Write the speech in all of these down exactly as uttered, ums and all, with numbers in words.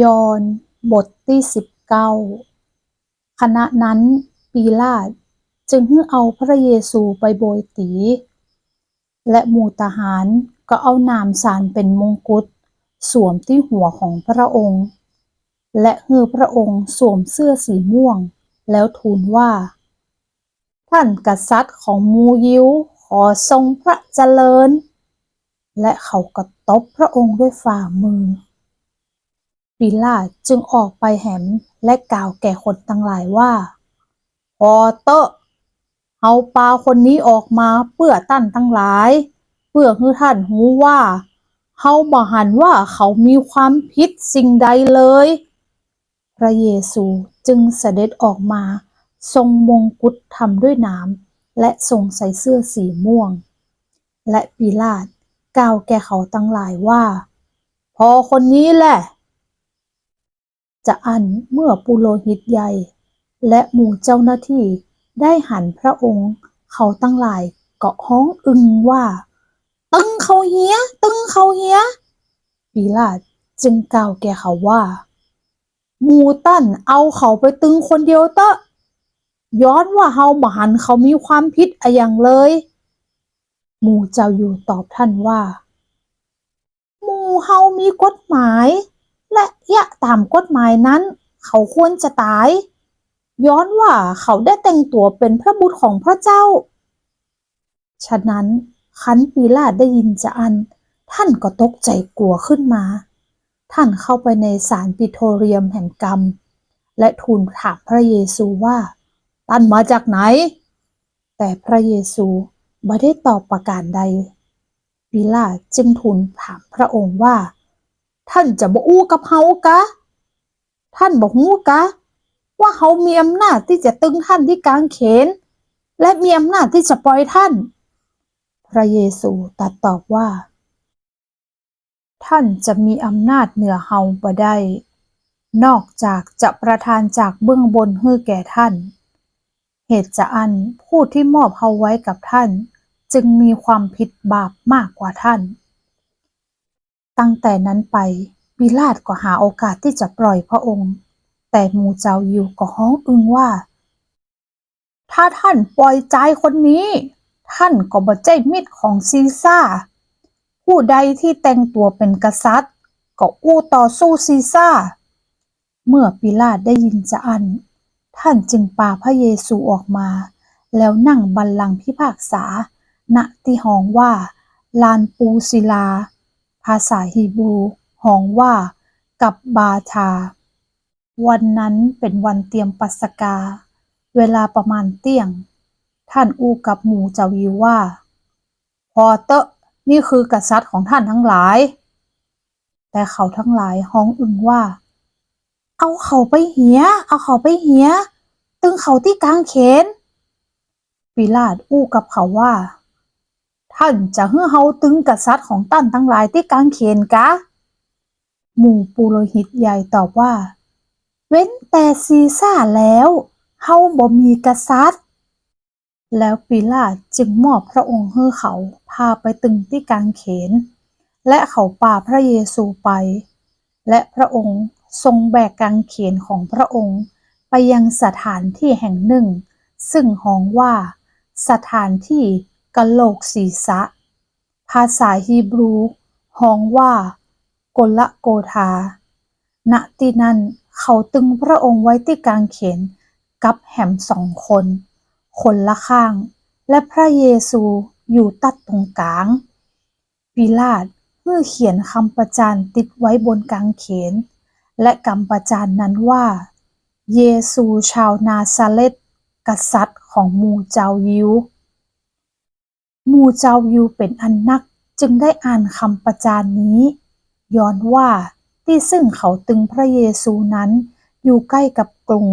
ยอห์นบทตี้สิบเก้า ขณะนั้นปีลาตจึงหื้อเอาพระเยซูไปโบยตี๋ และหมู่ทหารก็เอาหนามสานเป๋นมงกุฎสวมตี้หัวของพระองค์ และหื้อพระองค์สวมเสื้อสีม่วง แล้วทูลว่า ท่านกษัตริย์ของหมู่ยิว ขอทรงพระเจริญ และเขาก็ตบพระองค์ด้วยฝ่ามือ ปีลาตจึงออกไปแหมและกล่าวแก่คนตังหลายว่า ผ่อเต๊อะ เฮาปาคนนี้ออกมาเปื้อต้านตังหลาย เปื้อหื้อท่านฮู้ว่า เฮาบ่หันว่าเขามีความผิดสิ่งใดเลย พระเยซูจึงเสด็จออกมาทรงมงกุฎทำด้วยหนาม และทรงใส่เสื้อสีม่วง และปีลาตกล่าวแก่เขาตังหลายว่า ผ่อคนนี้แล จาอั้นเมื่อปุโรหิตใหญ่และหมู่เจ้าหน้าตี้ได้หันพระองค์ เขาตังหลายก็ฮ้องอึงว่า ตึงเขาเหีย ตึงเขาเหีย ปีลาตจึงกล่าวแก่เขาว่า หมู่ต้านเอาเขาไปตึงคนเดียวเต๊อะ ย้อนว่าเฮาบ่หันเขามีความผิดอะหยังเลย หมู่จาวยิวตอบท่านว่า หมู่เฮามีกฎหมาย และเยียะต๋ามกฎหมายนั้น เขาควรจะต๋าย ย้อนว่าเขาได้แต่งตั๋วเป๋นพระบุตรของพระเจ้า ฉะนั้นคันปีลาตได้ยินจาอั้น ท่านก็ตกใจ๋กั๋วขึ้นมา ท่านเข้าไปในศาลปิโทเรียมแหมกำ และทูลถามพระเยซูว่า ต้านมาจากไหน แต่พระเยซูบ่ได้ตอบประก๋านใด ปีลาตจึงทูลถามพระองค์ว่า ท่านจะบ่อู้กับเฮากา ท่านบ่ฮู้กา ว่าเฮามีอำนาจตี้จะตึงท่านตี้กางเขน และมีอำนาจตี้จะป่อยท่าน พระเยซูตรัสตอบว่า ท่านจะมีอำนาจเหนือเฮาบ่ได้ นอกจากจะประทานจากเบื้องบนหื้อแก่ท่าน เหตุจาอั้นผู้ตี้มอบเฮาไว้กับท่าน จึงมีความผิดบาปมากกว่าท่าน ตั้งแต่นั้นไป ปีลาตก็หาโอกาสตี้จะป่อยพระองค์ แต่หมู่จาวยิวก็ฮ้องอึงว่า ถ้าท่านป่อยจายคนนี้ ท่านก็บ่ใจ้มิตรของซีซาร์ ผู้ใดตี้แต่งตั๋วเป๋นกษัตริย์ ก็อู้ต่อสู้ซีซาร์ เมื่อปีลาตได้ยินจาอั้น ท่านจึงปาพระเยซูออกมา แล้วนั่งบัลลังก์พิพากษา ณ ตี้ฮ้องว่า ลานปูศิลา ภาษาฮีบรูฮ้องว่า กับบาธา วันนั้นเป๋นวันเตรียมปัสกา เวลาประมาณเตี้ยง ท่านอู้กับหมู่จาวยิวว่า ผ่อเต๊อะ นี่คือกษัตริย์ของท่านตังหลาย แต่เขาตังหลายฮ้องอึงว่า เอาเขาไปเหีย เอาเขาไปเหีย ตึงเขาตี้กางเขน ปีลาตอู้กับเขาว่า ท่านจะหื้อเฮาตึงกษัตริย์ของต้านตังหลายตี้กางเขนกา หมู่ปุโรหิตใหญ่ตอบว่า เว้นแต่ซีซาร์แล้ว เฮาบ่มีกษัตริย์ แล้วปีลาตจึงมอบพระองค์หื้อเขาพาไปตึงตี้กางเขน และเขาปาพระเยซูไป และพระองค์ทรงแบกกางเขนของพระองค์ไปยังสถานตี้แห่งนึ่ง ซึ่งฮ้องว่า สถานตี้กะโหลกศีรษะ ภาษาฮีบรูฮ้องว่า โกลโกธา ณ ตี้นั่นเขาตึงพระองค์ไว้ตี้กางเขนกับแหมสองคน คนละข้าง และพระเยซูอยู่ตั๊ดตรงกลาง ปีลาตหื้อเขียนกำประจานติดไว้บนกางเขน และกำประจานนั้นว่า เยซูชาวนาซาเร็ธ กษัตริย์ของหมู่จาวยิว หมู่จาวยิวเป๋นอันนักจึงได้อ่านกำประจานนี้ ย้อนว่าตี้ซึ่งเขาตึงพระเยซูนั้นอยู่ใก้กับกรุง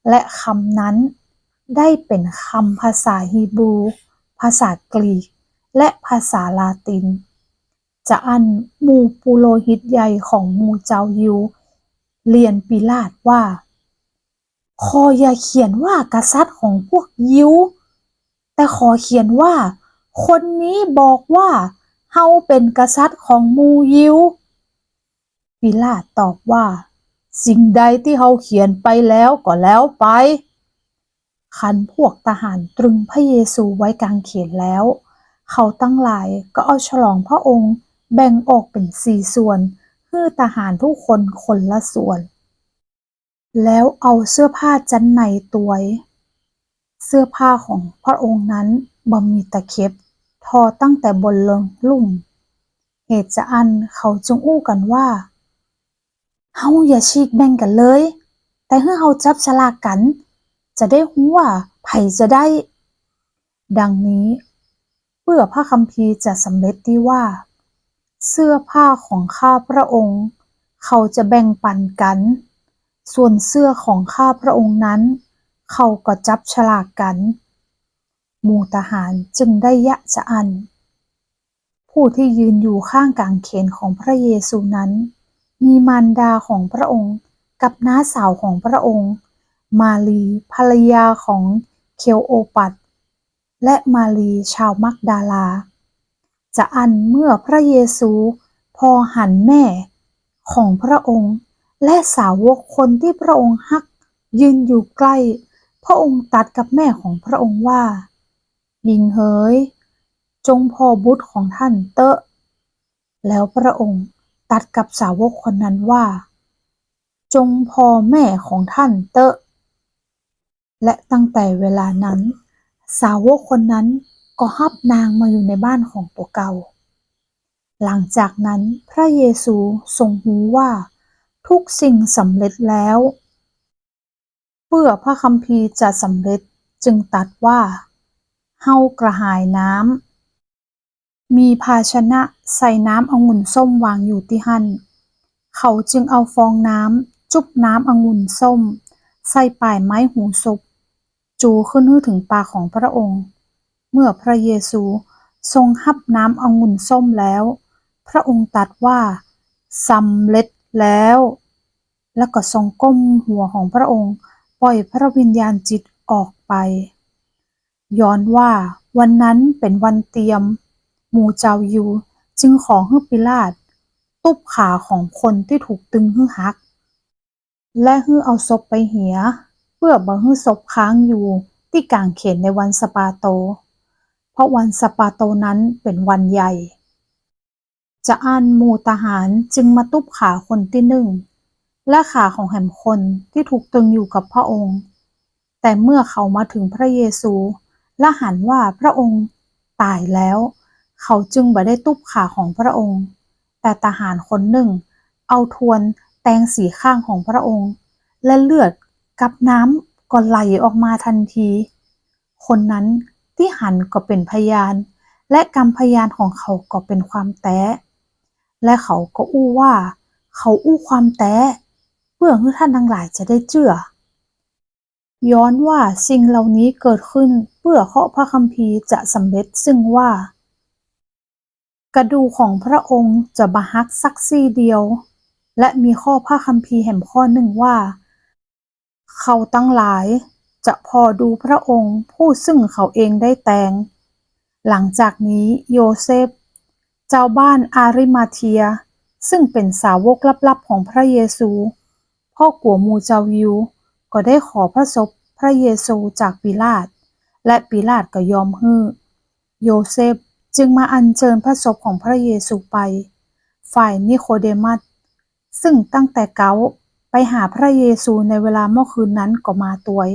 และกำนั้นได้เป๋นกำภาษาฮีบรู ภาษากรีก และภาษาลาติน จาอั้นหมู่ปุโรหิตใหญ่ของหมู่จาวยิวเรียนปีลาตว่า ขออย่าเขียนว่ากษัตริย์ของพวกยิว แต่ขอเขียนว่า คนนี้บอกว่า เฮาเป๋นกษัตริย์ของหมู่ยิว ปีลาตตอบว่า สิ่งใดตี้เฮาเขียนไปแล้วก็แล้วไป คันพวกทหารตรึงพระเยซูไว้กางเขนแล้ว เขาตังหลายก็เอาฉลองพระองค์แบ่งออกเป๋นสี่ส่วน หื้อทหารทุกคนคนละส่วน แล้วเอาเสื้อผ้าจั๊นในตวย เสื้อผ้าของพระองค์นั้นบ่มีตะเข็บ ทอตั้งแต่บนลงลุ่ม เหตุจาอั้นเขาจึงอู้กั๋นว่า เฮาอย่าฉีกแบ่งกั๋นเลย แต่หื้อเฮาจับฉลากกั๋น จะได้ฮู้ว่าใผจะได้ ดังนี้ เปื้อพระคัมภีร์จะสำเร็จตี้ว่า เสื้อผ้าของข้าพระองค์เขาจะแบ่งปั๋นกั๋น ส่วนเสื้อของข้าพระองค์นั้น เขาก็จับฉลากกั๋น หมู่ทหารจึงได้เยียะจาอั้น ผู้ที่ยืนอยู่ข้างกางเขนของพระเยซูนั้น มีมารดาของพระองค์กับน้าสาวของพระองค์ มารีย์ภรรยาของเคลโอปัส และมารีย์ชาวมักดาลา จาอั้นเมื่อพระเยซูผ่อหันแม่ของพระองค์ และสาวกคนที่พระองค์ฮักยืนอยู่ใกล้ พระองค์ตรัสกับแม่ของพระองค์ว่า หญิงเหย จงผ่อบุตรของท่านเต๊อะ แล้วพระองค์ตรัสกับสาวกคนนั้นว่า จงผ่อแม่ของท่านเต๊อะ และตั้งแต่เวลานั้น สาวกคนนั้นก็ฮับนางมาอยู่ในบ้านของตั๋วเก่า หลังจากนั้นพระเยซูทรงฮู้ว่าทุกสิ่งสำเร็จแล้ว เปื้อพระคัมภีร์จะสำเร็จจึงตรัสว่า เฮากระหายน้ำ มีภาชนะใส่น้ำองุ่นส้มวางอยู่ตี้หั้น เขาจึงเอาฟองน้ำจุ๊บน้ำองุ่นส้ม ใส่ป๋ายไม้หูสบ จูขึ้นหื้อถึงปากของพระองค์ เมื่อพระเยซูทรงฮับน้ำองุ่นส้มแล้ว พระองค์ตรัสว่า สำเร็จแล้ว แล้วก็ทรงก้มหัวของพระองค์ ปล่อยพระวิญญาณจิตออกไป ย้อนว่าวันนั้นเป๋นวันเตียม หมู่จาวยิวจึงขอหื้อปีลาตตุ๊บขาของคนตี้ถูกตึงหื้อหัก และหื้อเอาศพไปเหีย เปื้อบ่หื้อศพค้างอยู่ตี้ก๋างเขนในวันสะบาโต เพราะวันสะบาโตนั้นเป๋นวันใหญ่ จาอั้นหมู่ทหารจึงมาตุ๊บขาคนตี้นึ่ง และขาของแหมคนตี้ถูกตึงอยู่กับพระองค์ แต่เมื่อเขามาถึงพระเยซู และหันว่าพระองค์ต๋ายแล้ว เขาจึงบ่ได้ตุ๊บขาของพระองค์ แต่ทหารคนนึ่งเอาทวนแตงสีข้างของพระองค์ และเลือดกับน้ำก็ไหลออกมาทันที คนนั้นตี้หันก็เป๋นพยาน และกำพยานของเขาก็เป๋นความแต๊ และเขาก็อู้ว่าเขาอู้ความแต๊ เปื้อหื้อท่านตังหลายจะได้เจื้อ ย้อนว่าสิ่งเหล่านี้เกิดขึ้นเปื้อข้อพระคัมภีร์จะสำเร็จซึ่งว่า กระดูกของพระองค์จะบ่หักสักซี่เดียว และมีข้อพระคัมภีร์แหมข้อนึ่งว่า เขาตังหลายจะผ่อดูพระองค์ผู้ซึ่งเขาเองได้แตง หลังจากนี้โยเซฟ จาวบ้านอาริมาเธีย ซึ่งเป๋นสาวกลับๆของพระเยซู เพราะกั๋วหมู่จาวยิว ก็ได้ขอพระศพพระเยซูจากปีลาต และปีลาตก็ยอมหื้อ โยเซฟจึงมาอัญเจิญพระศพของพระเยซูไป ฝ่ายนิโคเดมัส ซึ่งตั้งแต่เก๊าไปหาพระเยซูในเวลาเมื่อคืนนั้นก็มาตวย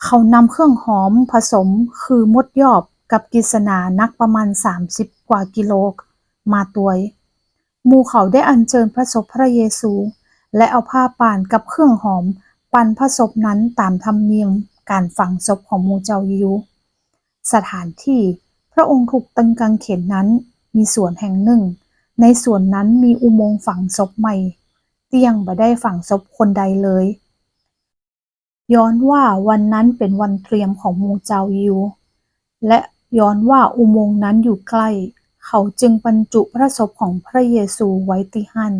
เขานำเครื่องหอมผสมคือมดยอบกับกฤษณาหนักประมาณสามสิบกว่ากิโลมาตวย หมู่เขาได้อัญเจิญพระศพพระเยซู และเอาผ้าป่านกับเครื่องหอมปันพระศพนั้นต๋ามธรรมเนียมก๋านฝังศพของหมู่จาวยิว สถานตี้พระองค์ถูกตึงกางเขนนั้นมีสวนแห่งนึ่ง ในสวนนั้นมีอุโมงค์ฝังศพใหม่ ตี้ยังบ่ได้ฝังศพคนใดเลย ย้อนว่าวันนั้นเป๋นวันเตรียมของหมู่จาวยิว และย้อนว่าอุโมงค์นั้นอยู่ใก้ เขาจึงบรรจุพระศพของพระเยซูไว้ตี้หั้น